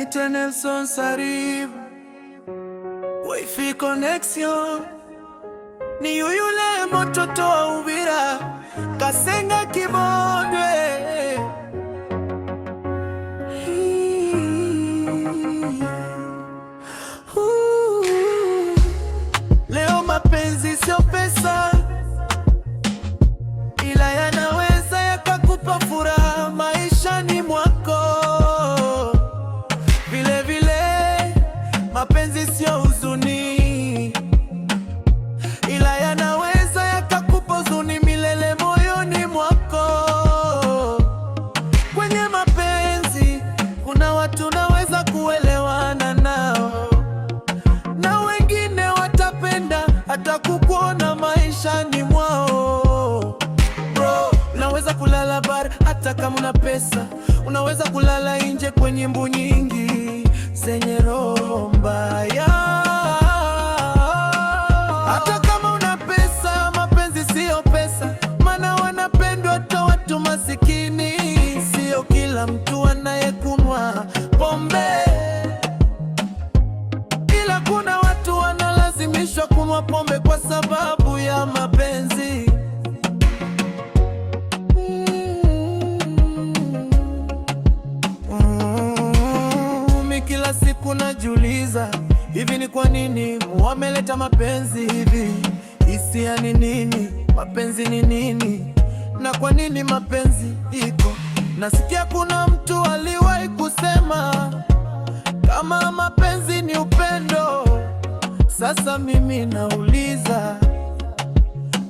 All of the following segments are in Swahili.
Naitwa Nelson Sarib, Wifi Connection ni yuyule mototo wa Uvira, Kasenga Kibondwe. Leo mapenzi sio pesa, ila yanaweza yakakupa furaha maishani mwako. Vile vile mapenzi sio huzuni, ila yanaweza yakakupa huzuni milele moyoni mwako. Kwenye mapenzi kuna watu naweza kuelewana nao, na wengine watapenda hata kukuona maishani mwao. Bro, unaweza kulala bar hata kama una pesa, unaweza kulala nje kwenye mbu nyingi zenye roho mbaya. Hata kama una pesa, mapenzi siyo pesa, maana wanapendwa hata watu masikini. Sio kila mtu anayekunywa pombe, ila kuna watu wanalazimishwa kunywa pombe kwa sababu ya mapenzi. Mi kila siku najiuliza, hivi ni kwa nini wameleta mapenzi hivi? Hisia ni nini? Mapenzi ni nini? Na kwa nini mapenzi iko? Nasikia kuna mtu aliwahi kusema kama mapenzi ni upendo. Sasa mimi nauliza,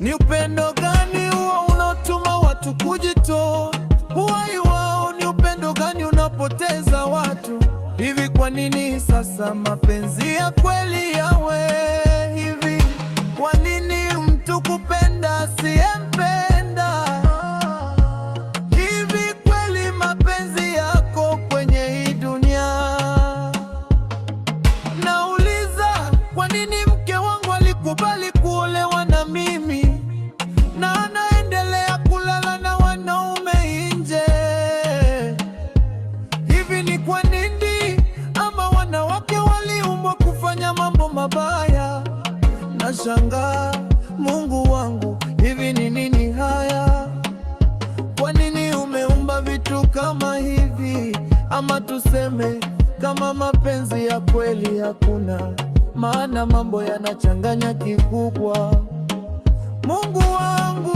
ni upendo gani huo unaotuma watu kujitoa uhai wao? Ni upendo gani unapoteza watu hivi? Kwa nini sasa mapenzi ya kweli yawe hivi? Kwa nini mtu kupenda asiyempenda? Hivi kweli mapenzi yako kwenye hii dunia? Nauliza, kwa nini mke wangu alikubali kuolewa na mimi na anaendelea kulala na wanaume nje? Hivi ni kwa nini? Ama wanawake waliumbwa kufanya mambo mabaya? Nashangaa, Mungu wangu, hivi ni nini haya? Kwa nini umeumba vitu kama hivi? Ama tuseme kama mapenzi ya kweli hakuna, maana mambo yanachanganya kikubwa. Mungu wangu.